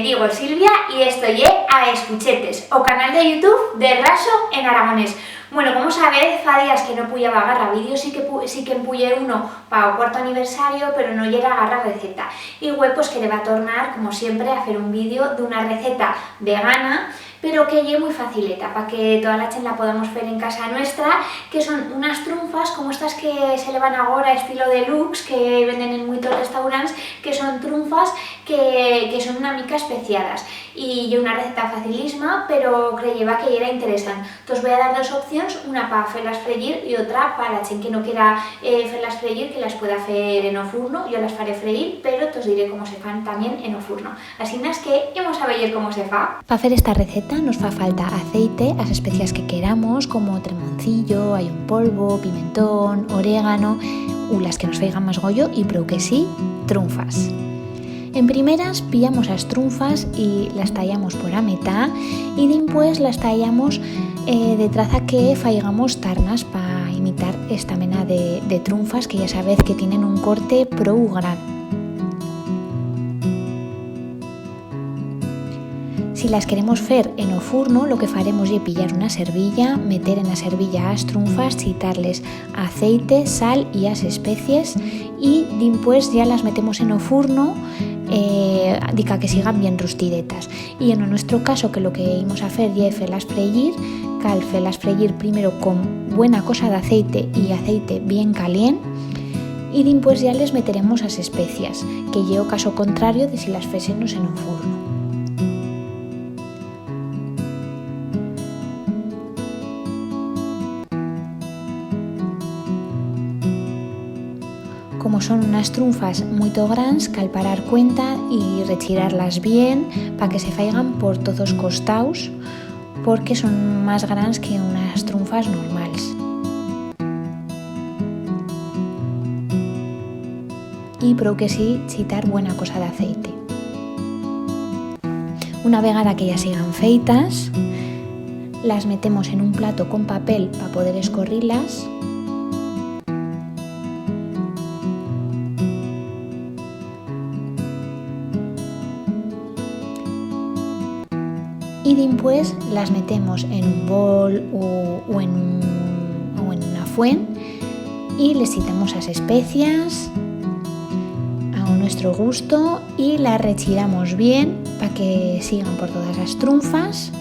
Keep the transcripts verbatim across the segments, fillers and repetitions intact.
Digo Silvia y esto ye A Escuchetes, o canal de YouTube de Raso en aragonés. Bueno, como sabez, fa días que no puyaba garra vídeos, sí que pu-, sí que en puyé uno pa o cuarto aniversario, pero no yera garra receta. Y hue, pues, quereba tornar, como siempre, a fer un vídeo d'una receta vegana, pero que ye mui facileta, pa que toda la chent la podamos fer en casa nuestra, que son unas trunfas como estas que se levan agora, estilo deluxe, que venden en muitos restaurants, que son trunfas que, que son una mica especiadas. Y ye una receta facilisma, pero creyeba que yera interesant. Tos voi a dar dos opcions, una pa fer-las freyir y otra pa la chent que no quiera, eh, fer-las freyir, que las pueda fer en o furno. Yo las faré freyir, pero tos diré cómo se fan tamién en o furno. Asinas que imos a veyer cómo se fa. Pa fer esta receta nos fa falta aceite, as especias que queramos, como tremoncillo, allo en polvo, pimentón, orégano, u las que nos faigan mas goyo y, prou que sí, trunfas. En primeras, pillamos as trunfas y las tallamos por a metat y dimpués las tallamos, eh, de traza que faigamos tarnas pa imitar esta mena de, de trunfas que ya sabez que tienen un corte prou gran. Si las queremos fer en o furno, lo que faremos ye pillar una servilla, meter en a servilla as trunfas, chitar-les aceite, sal y as especies, y dimpués ya las metemos en o furno, eh, dica que sigan bien rustidetas. Y en o nuestro caso, que lo que imos a fer ye fer-las freyir, cal fer-las freyir primero con buena cosa d'aceite y aceite bien calient, y dimpués ya les meteremos as especias, que ye o caso contrario de si las fésemos en un furno. Como son unas trunfas muito grans, cal parar cuenta y rechirar-las bien pa que se faigan por toz os costaus, porque son mas grans que unas trunfas normals. Y prou que sí, chitar buena cosa d'aceite. Una vegada que ya sigan feitas, las metemos en un plato con papel pa poder escorrir-las. Y dimpués las metemos en un bol u, u en un, u en una fuent y les chitamos as especias a o nuestro gusto y las rechiramos bien pa que sigan por todas as trunfas.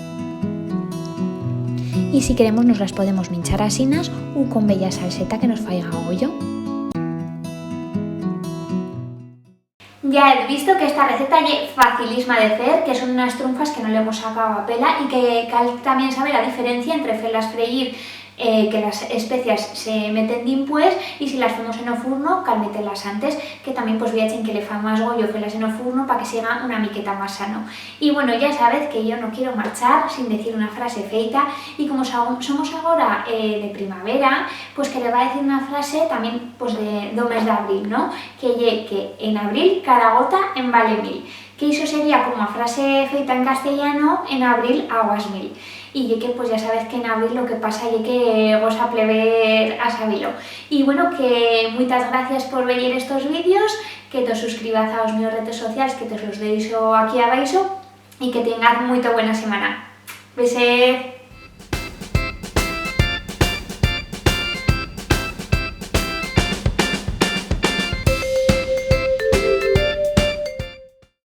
Y si queremos nos las podemos minchar asinas u con bella salseta que nos faiga goyo. Ya hez visto que esta receta ye facilisma de fer, que son unas trunfas que no le hemos sacau a pela y que cal tamién saber a diferencia entre fer-las freyir, eh, que las especias se meten dimpués, y si las femos en o furno, cal meter-las antes, que tamién, pues, bi a chent que le fa mas goyo fer-las en o furno pa que siga una miqueta mas sano. Y bueno, ya sabez que yo no quiero marchar sin decir una frase feita, y como sa-, somos agora, eh, de primavera, pues quereba decir una frase tamién, pues, de, d'o mes d'abril, no? Que ye que en abril cada gota en vale mil. Que ixo sería como a frase feita en castellano: "En abril aguas mil". Y ye que, pues, ya sabez que en abril lo que pasa ye que gosa plever a sabelo. Y bueno, que muitas gracias por veyer estos vídeos, que tos suscribaz a os míos redes socials, que tos los deixo aquí abaixo, y que tengan muito buena semana. Besez.